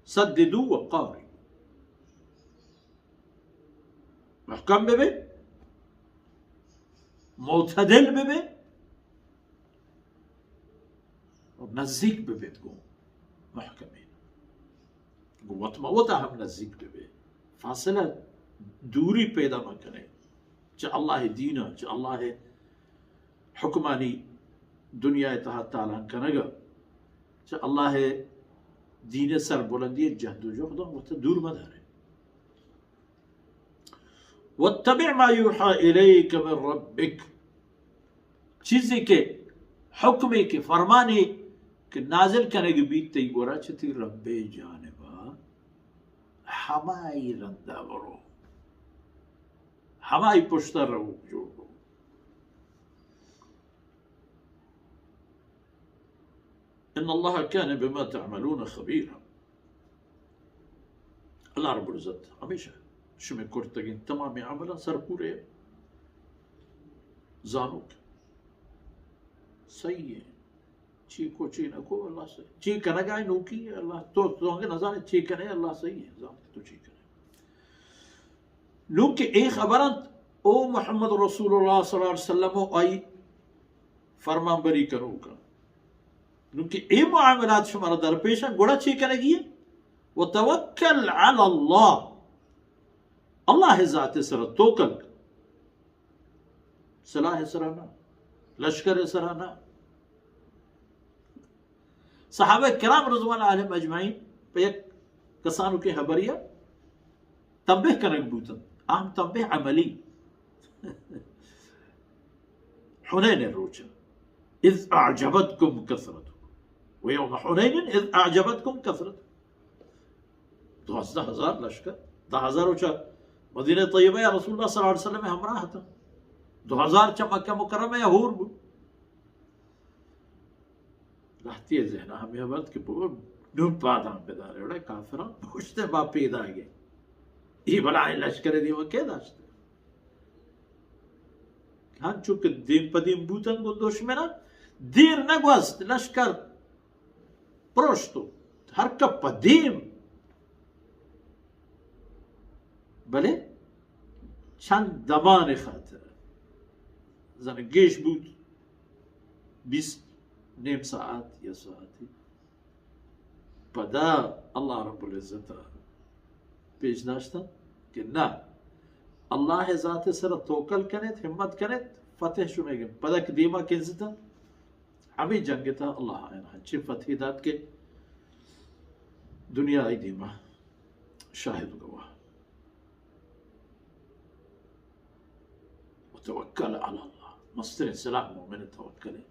سددوا وقاربوا. محکم ببے، معتدل ببے، اور نزدیک ببے گوں محکمین. گوں وت ما وتا ہم نزدیک ببے. فاصلہ، دوری پیدا مکنے. چہ اللہ دین ءَ، چہ اللہ حکمانی دنیا ءِ تہا تالان کنگ ءَ، چہ اللہ دین ءِ سربلندی ءِ جہد و جہداں وت دور مدارے. واتبع ما یوحی الیک من ربک. چیزے کہ حکمے کہ فرمانے کہ نازل کنگ بیت تئی گورا چہ تئی رب ءِ جانب ءَ، ہمائی رندا برو، ہمائی پشتا روک جوڑ بو. ان اللہ کان بما تعملون خبیرا. اللہ رب العزت ہمیشہ شمے کرتگیں تمامیں عملاں سرپورے زانوک. صحیح ہے. چی کو چی نہ کو، اللہ صحیح. چی کنگا ہے نوکی، اللہ تو، تو ہنگے نہ زانے چی کنے، اللہ صحیح ہے، زانے تو چی کنے. نوں کہ اے خبر انت، او محمد رسول اللہ صلی اللہ علیہ وسلم و آئی فرمان بری کنوکاں، نوں کہ اے معاملات شمارا درپیش انت، گڑا چی کنگی ہے؟ وتوکل علی اللہ، اللہ ذات سر توکل کن. سلاح سرا نہ، لشکر سرا نہ. صحابہ کرام رضوان علیہم اجمعین پہ یک کسانوکیں ہبریا تنبیہ کنگ بوتن. اہم تنبیہ عملی. حنین روچ، اذ اعجبتکم کثرتکم، و یوم حنین اذ اعجبتکم کثرتکم. دوازدہ ہزار لشکر، دہ ہزار و چہ مدینہ طیبہ یا رسول اللہ صلی اللہ علیہ وسلم ہمراہ اتاں، دو ہزار چہ مکہ مکرمہ یا ہور بو. لہتی ذہن ہمیں بات کہ بو نون پاداں بدارے، اڑے کافراں پوچھتے با پیدا گئے. ای بلائیں لشکر دیما کے داشتے؟ ہنچو کہ دیم پہ دیم بوتن گو دشمنا، دیر نگوست، لشکر پرشتو، ہر کپ پہ دیم. بلے چند دمان خاطر، زن گیش بوت، بیست نیم ساعت یا ساعتی. پدا اللہ رب العزت پیش داشتن کہ نہ، اللہ ذات سر توکل کنیت، ہمت کنیت، فتح شمے گن. پدا کہ دیما کنزتن، ہمیں جنگ تا اللہ آئین ہنچیں فتح دات کہ دنیا آئی دیما شاہد گواہ. وتوکل علی اللہ، مستریں سلاح مومن توکل ہے.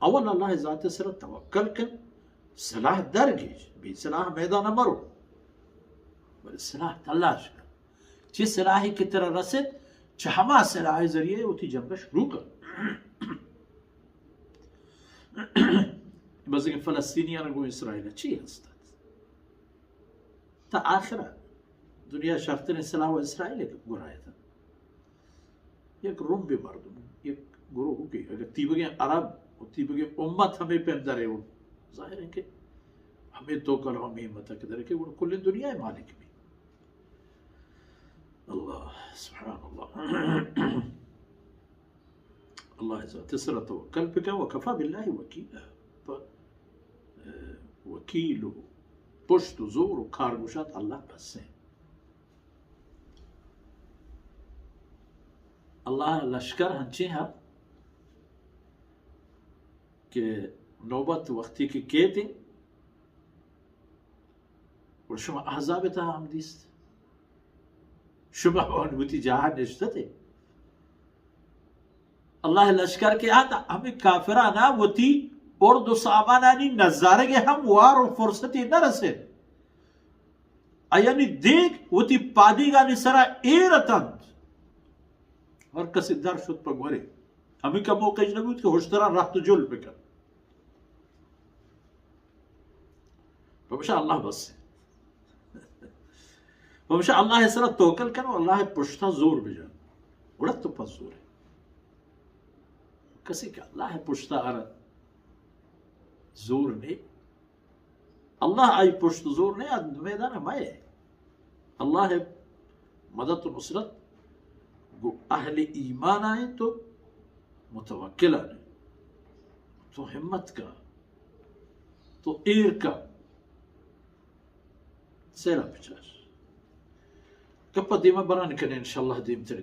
اول اللہ ذات سر توکل کن، سلاح درگیج، بے سلاح میدان مرو، بلے سلاح تلاش کن. چی سلاحی کہ ترا رسیت، چہ ہما سلاح ذریعے وتی جنگ شروع کن. بزگیں فلسطینیان گوں اسرائیل چی ہست؟ تا آخرا دنیا شرتریں سلاح و اسرائیل گرایت. یک رمبے مردم، یک گروہ کہ اگر تیبگیں عرب و تیبگیں امت ہمیں پیم درے و ظاہر ہے کہ ہمیں توکل و ہمیں ہمت کہ درے کہ وہ کل دنیا مالک بھی. اللہ سبحان اللہ. اللہ ذات سر توکل بکن، وکفی باللہ وکیلا. پہ، اه، وکیل و پشت و زور و کارگشاد اللہ بس ہیں. اللہ لشکر ہنچیں ہا کہ نوبت وقتی کہ کیت، و شما احزاب تہا ہم دیست. شما آن وتی جاہا نشتتے. اللہ لشکر کہ آتا ہمیں کافرانا وتی ارد و سامانانی نظارگ ہم وار و فرصتی نرسے. آیانی دیگ وتی پادیگانی سرا ایر اتنت. ہر کسی در شد پہ گورے. ہمیں کا موقع نہ بود کہ ہشترا رحت و جل بکن. پمشا اللہ بس ہے. پمشا اللہ سرا توکل کن و اللہ پشتا زور بجن. گڑا تو پس زور ہے. کسی کہ اللہ پشتا ار زور نہیں. اللہ آئی پشت زور نے، آ میدان مئے۔ اللہ مدد و نصرت گو اہل ایمان آئیں تو متوکل آنے۔ تو ہمت کا، تو ایر کا، سیرا پچار۔ گپا دیما بران کنے انشاءاللہ دیم تر